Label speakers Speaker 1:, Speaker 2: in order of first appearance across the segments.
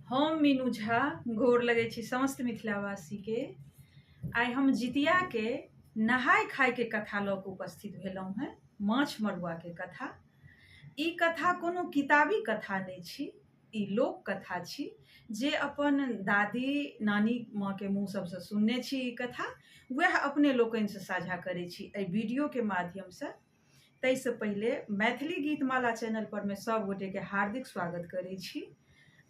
Speaker 1: हम मीनू झा गोर लगै छी समस्त मिथिलावासीके। आइ हम जितियाके नहाय खायके कथा लऽ कऽ उपस्थित भेलहुँ हेँ, माछ मड़ुआके कथा। ई कथा कोनो किताबी कथा नहि छी, ई लोक कथा छी जे अपन दादी नानी माँके मुँह सबसँ सुनने छी। ई कथा वएह अपने लोकनिसँ साझा करै छी एहि वीडियोके माध्यमसँ। ताहिसँ पहिले मैथिली गीतमाला चैनल पर मे सब गोटेके हार्दिक स्वागत करै छी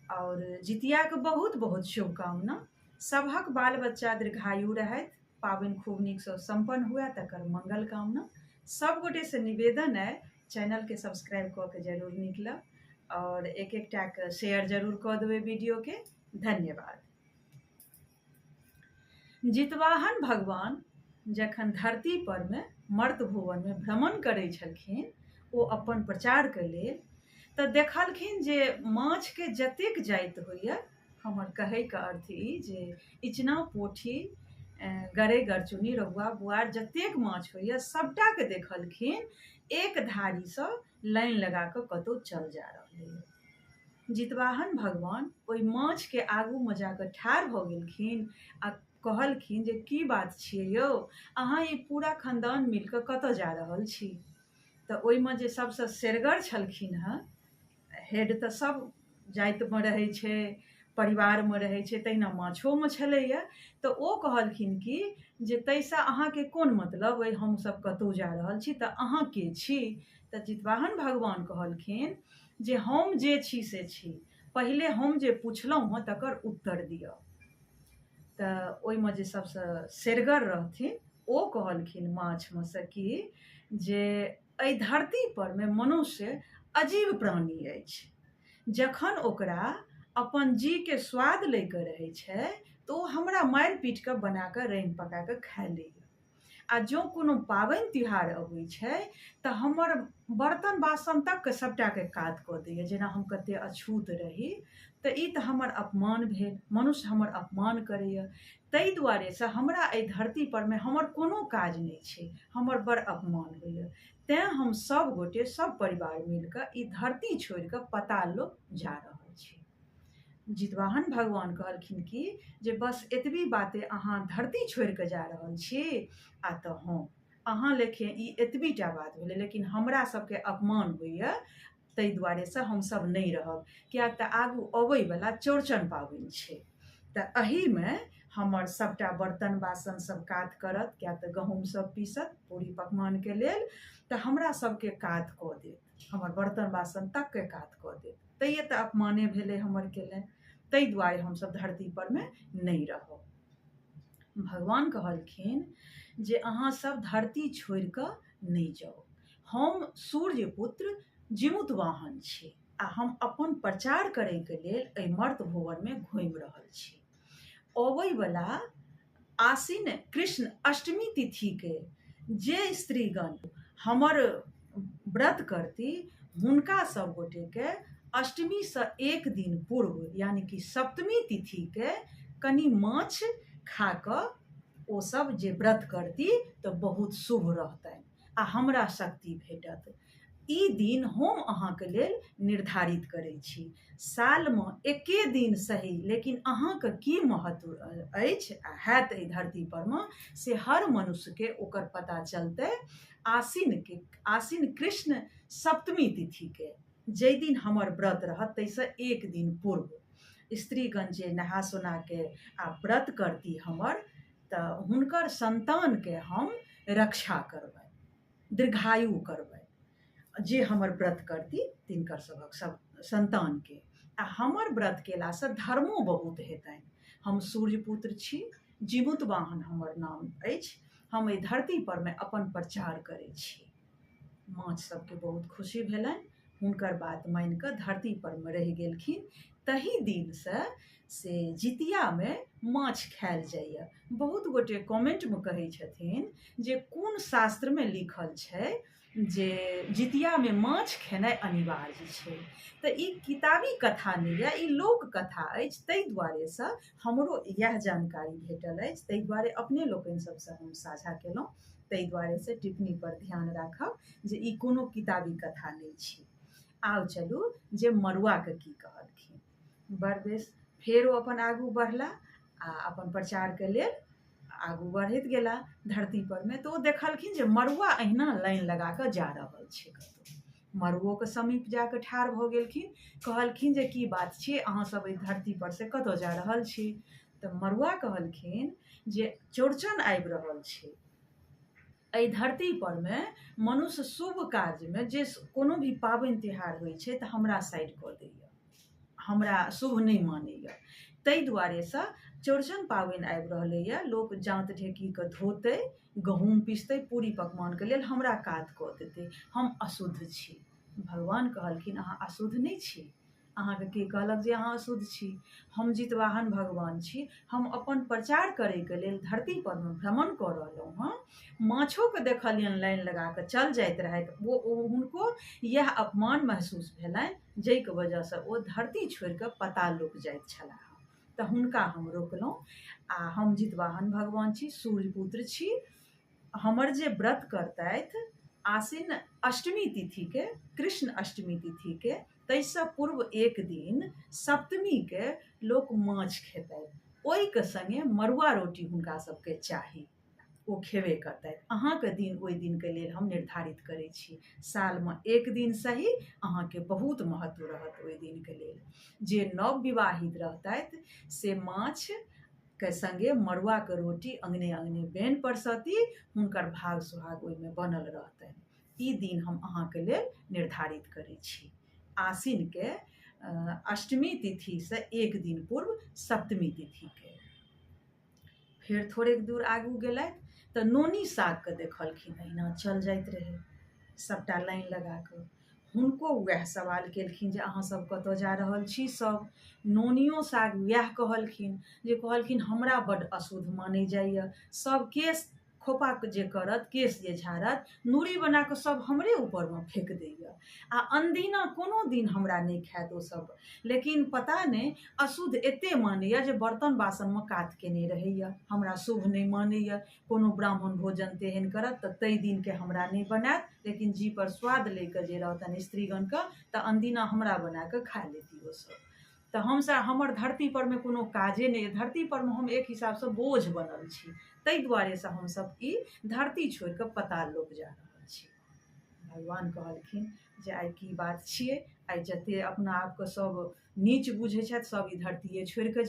Speaker 1: आओर जितियाके बहुत बहुत शुभकामना। सभक बाल बच्चा दीर्घायु रहथि, पाबनि खूब नीकसँ सम्पन्न हुए तकर मंगल कामना। सब गोटेसँ निवेदन अइ, चैनलके सब्सक्राइब कऽ के जरूर निकलब आओर एक एकटाके शेयर जरूर कऽ देबै वीडियोके। धन्यवाद। जितवाहन भगवान जखन धरती पर मे मर्त भुवन मे भ्रमण करै छलखिन ओ अपन प्रचार के लेल, तऽ देखलखिन जे माछ के जतेक जाति होइए, हमर कहैके अर्थ ई जे इचना, पोठी, गरइ, गरचुनी, रहुआ, बुआर जतेक माछ होइए सबटाके देखलखिन एक धारीसँ लाइन लगा कऽ कतहु चल जा रहलैए। जितवाहन भगवान ओहि माछके आगूमे जाकऽ ठाढ़ भऽ गेलखिन आ कहलखिन जे की बात छियै यौ, अहाँ ई पूरा खानदान मिलकऽ कतऽ जा रहल छी? तऽ ओहिमे जे सबसँ शेरगर छलखिन हँ, हेड तऽ सब जातिमे रहै छै, परिवारमे रहै छै, तहिना माछोमे छलैए, तऽ ओ कहलखिन कि जे ताहिसँ अहाँके कोन मतलब अइ, हमसब कतहु जा रहल छी तऽ अहाँ के छी? तऽ जितवाहन भगवान कहलखिन जे हम जे छी से छी, पहिले हम जे पुछलहुँ हँ तकर उत्तर दिअ। तऽ ओहिमे जे सबसँ शेरगर रहथिन ओ कहलखिन माछमे सँ कि जे एहि धरती परमे मनुष्य अजीब प्राणी अछि, जखन ओकरा अपन जीके स्वाद लैके रहै छै तऽ ओ हमरा मारि पीट कऽ बना कऽ रान्हि पका कऽ खा लैए, आ जँ कोनो पाबनि तिहार अबै छै तऽ हमर बर्तन बासन तकके सभटाके कात कऽ दैए, जेना हम कतेक अछूत रही। तऽ ई तऽ हमर अपमान भेल, मनुष्य हमर अपमान करैए, ताहि दुआरेसँ हमरा एहि धरती परमे हमर कोनो काज नहि छै, हमर बड़ अपमान होइए, तैँ हम सभ गोटे सभ परिवार मिलि कऽ ई धरती छोड़ि कऽ पताल लोक जा रहल छी। जितवाहन भगवान कहलखिन कि जे बस एतबी बाते अहाँ धरती छोड़ि कऽ जा रहल छी? आ तऽ हँ, अहाँ लेखे ई एतबी टा बात भेलै, लेकिन हमरा सबके अपमान होइए, ताहि दुआरेसँ हमसब नहि रहब, किएक तऽ आगू अबैवला चौड़चन पाबनि छै, तऽ एहिमे हमर सबटा बर्तन बासन सब कात करत, किएक तऽ गहूँम सब पीसत पूरी पकवानके लेल, तऽ हमरा सबके कात कऽ देत, हमर बर्तन बासन तकके कात कऽ देत, तैँ तऽ अपमाने भेलै हमर केलनि, ताहि दुआरे हमसब धरती परमे नहि रहब। भगवान कहलखिन जे अहाँ सब धरती छोड़ि कऽ नहि जाउ, हम सूर्य पुत्र जिमुत वाहन छी आ हम अपन प्रचार करैके लेल एहि मर्त भुवनमे घुमि रहल छी। अबैवला आसिन कृष्ण अष्टमी तिथिके जे स्त्रीगण हमर व्रत करती, हुनका सब गोटेके अष्टमीसँ एक दिन पूर्व यानि कि सप्तमी तिथिके कनि माछ खा कऽ ओ सब जे व्रत करती तऽ बहुत शुभ रहतनि आ हमरा शक्ति भेटत। ई दिन हम अहाँके लेल निर्धारित करै छी। सालमे एके दिन सही, लेकिन अहाँके की महत्व अछि आ हैत एहि धरती परमे से हर मनुष्यके ओकर पता चलतै आसिनके आसिन कृष्ण सप्तमी तिथिके, जाहि दिन हमर व्रत रहत ताहिसँ एक दिन पूर्व स्त्रीगण जे नहा सोनाके आ व्रत करती हमर, तऽ हुनकर सन्तानके हम रक्षा करबनि, दीर्घायु करबनि, जे हमर व्रत करती तिनकर सभक सब सन्तानके। आ हमर व्रत केलासँ धर्मो बहुत हेतनि। हम सूर्यपुत्र छी, जीवुत वाहन हमर नाम अछि, हम एहि धरती परमे अपन प्रचार करै छी। माछ सबके बहुत खुशी भेलनि, हुनकर बात मानि कऽ धरती परमे रहि गेलखिन। तही दिनसँ से जितियामे माछ खायल जाइए। बहुत गोटे कमेन्टमे कहै छथिन जे कोन शास्त्रमे लिखल छै जे जितियामे माछ खेनाइ अनिवार्य छै? तऽ ई किताबी कथा नहि यऽ, ई लोक कथा अछि, ताहि दुआरेसँ हमरो इएह जानकारी भेटल अछि, ताहि दुआरे अपने लोकनि सबसँ हम साझा केलहुँ। ताहि दुआरेसँ टिप्पणी पर ध्यान राखब जे ई कोनो किताबी कथा नहि छी। आब चलू जे मड़ुआके की कहलखिन। बड़ बेस। फेर ओ अपन आगू बढ़ला आ अपन प्रचारके लेल आगू बढ़ैत गेला धरती परमे। तऽ ओ देखलखिन जे मड़ुआ अहिना लाइन लगा कऽ जा रहल छै कतहु। मड़ुओके समीप जा कऽ ठाढ़ भऽ गेलखिन, कहलखिन जे की बात छियै, अहाँ सब एहि धरती पर से कतऽ जा रहल छी? तऽ मड़ुआ कहलखिन जे चौड़चन आबि रहल छै, एहि धरती परमे मनुष्य शुभ कार्यमे जे कोनो भी पाबनि तिहार होइ छै तऽ हमरा साइड कऽ दैए, हमरा शुभ नहि मानैए, ताहि दुआरेसँ चौड़चन पाबनि आबि रहलैए, लोक जाँत ढेकीके धोतै, गहूँम पिसतै, पूरी पकवानके लेल हमरा कात कऽ देतै, हम अशुद्ध छी। भगवान कहलखिन अहाँ अशुद्ध नहि छी, अहाँके के कहलक जे अहाँ अशुद्ध छी? हम जितवाहन भगवान छी, हम अपन प्रचार करैके लेल धरती परमे भ्रमण कऽ रहलहुँ हँ। माछोके देखलियनि लाइन लगा कऽ चल जाइत रहथि, ओ हुनको इएह अपमान महसूस भेलनि, जाहिके वजहसँ ओ धरती छोड़िकऽ पताल लोक जाइत छलाह, तऽ हुनका हम रोकलहुँ आ हम जितवाहन भगवान छी, सूर्यपुत्र छी। हमर जे व्रत करतथि आसिन अष्टमी तिथिके, कृष्ण अष्टमी तिथिके, ताहिसँ पूर्व एक दिन सप्तमीके लोक माछ खेतथि, ओहिके सङ्गे मड़ुआ रोटी हुनका सबके चाही, ओ खेबे करतथि। अहाँके दिन ओहि दिनके लेल हम निर्धारित करै छी, सालमे एक दिन सही अहाँके बहुत महत्व रहत ओहि दिनके लेल। जे नव विवाहित रहतथि से माछ के सङ्गे मड़ुआके रोटी अङ्गने अङ्गने बेन परसती, हुनकर भाग सुहाग ओहिमे बनल रहतनि। ई दिन हम अहाँके लेल निर्धारित करै छी, आसिनके अष्टमी तिथिसँ एक दिन पूर्व सप्तमी तिथिके। फेर थोड़ेक दूर आगू गेलथि तऽ नोनी सागके देखलखिन, अहिना चल जाइत रहै सभटा लाइन लगा कऽ। हुनको उएह सवाल केलखिन जे अहाँ सब कतऽ जा रहल छी सब? नोनियो साग उएह कहलखिन जे कहलखिन हमरा बड्ड अशुद्ध मानै जाइए, सब केश खोपा जे करत, केश जे झाड़त, नूरी बना कऽ सब हमरे ऊपरमे फेक दैए आ अनदिना कोनो दिन हमरा नहि खायत ओ सब, लेकिन पता नहि अशुद्ध एते मानैए जे बर्तन बासनमे कात केने रहैए, हमरा शुभ नहि मानैए। कोनो ब्राह्मण भोजन तेहन करत तऽ ताहि दिनके हमरा नहि बनायत, लेकिन जीपर स्वाद लै के जे रहतनि स्त्रीगणके तऽ अनदिना हमरा बना कऽ खा लेती ओ सब। तऽ हमसब हमर धरती परमे कोनो काजे नहि, धरती परमे हम एक हिसाबसँ बोझ बनल छी, ताहि दुआरेसँ हमसब ई धरती छोड़ि कऽ पताल लोक जा रहल छी। भगवान कहलखिन जे आइ की बात छियै, आइ जते अपना आपके सब नीच बुझै छथि सब ई धरतीये छोड़ि कऽ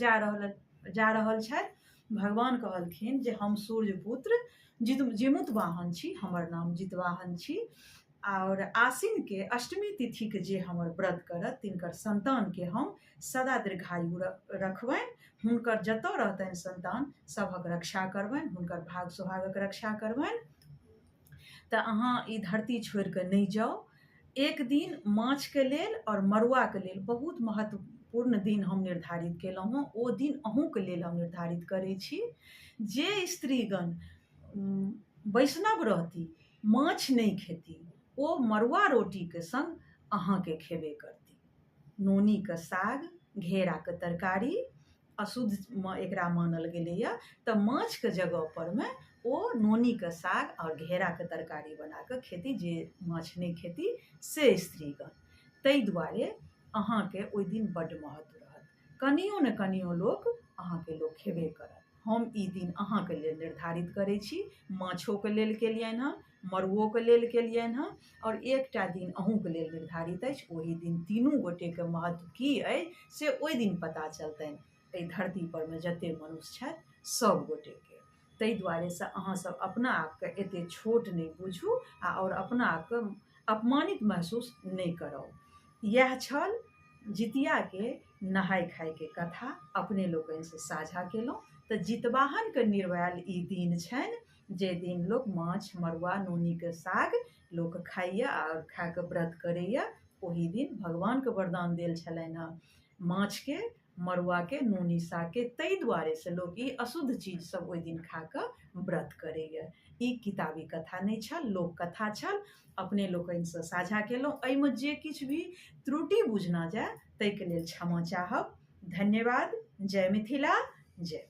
Speaker 1: जा रहल छथि। भगवान कहलखिन जे हम सूर्यपुत्र जिमुत वाहन छी, हमर नाम जितवाहन छी, आओर आसिनके अष्टमी तिथिके जे हमर व्रत करत तिनकर संतानके हम सदा दीर्घायु रखबनि, हुनकर जतऽ रहतनि संतान सभक रक्षा करबनि, हुनकर भाग सोहागक रक्षा करबनि। तऽ अहाँ ई धरती छोड़ि कऽ नहि जाउ। एक दिन माछके लेल आओर मड़ुआके लेल बहुत महत्वपूर्ण दिन हम निर्धारित केलहुँ हँ, ओ दिन अहूँके लेल हम निर्धारित करै छी। जे स्त्रीगण वैष्णव रहती, माछ नहि खेती, ओ मड़ुआ रोटीके सङ्ग अहाँके खेबे करती। नोनीके साग, घेराके तरकारी अशुद्धमे एकरा मानल गेलैए, तऽ माछके जगह परमे ओ नोनीके साग आओर घेराके तरकारी बनाकऽ खेती, जे माछ नहि खेती से स्त्रीगण। ताहि दुआरे अहाँके ओहि दिन बड्ड महत्व रहत, कनियो ने कनियो लोक अहाँके लोक खेबे करत। हम ई दिन अहाँके लेल निर्धारित करै छी, माछोके लेल केलियनि हँ, मड़ुओके लेल केलियनि हँ, आओर एकटा दिन अहूँके लेल निर्धारित अछि। ओहि दिन तीनू गोटेके महत्व की अछि से ओहि दिन पता चलतनि एहि धरती परमे जते मनुष्य छथि सब गोटेके। ताहि दुआरेसँ अहाँ सब अपना आपके एते छोट नहि बुझू आ आओर अपना आपके अपमानित महसूस नहि कराउ। इएह छल जितियाके नहाय खायके कथा, अपने लोकनिसँ साझा केलहुँ। तऽ जितवाहनके निर्वायल ई दिन छनि, जे दिन लोक माछ मड़ुआ नोनीके साग लोक खाइए आओर खाकऽ व्रत करैए। ओहि दिन भगवानके वरदान देल छलनि हँ माछके, मड़ुआके, नोनी सागके, ताहि दुआरेसँ लोक ई अशुद्ध चीज सब ओहि दिन खाकऽ व्रत करैए। ई किताबी कथा नहि छल, लोक कथा छल, अपने लोकनिसँ साझा केलहुँ। एहिमे जे किछु भी त्रुटि बुझना जाय ताहिके लेल क्षमा चाहब। धन्यवाद। जय मिथिला, जय।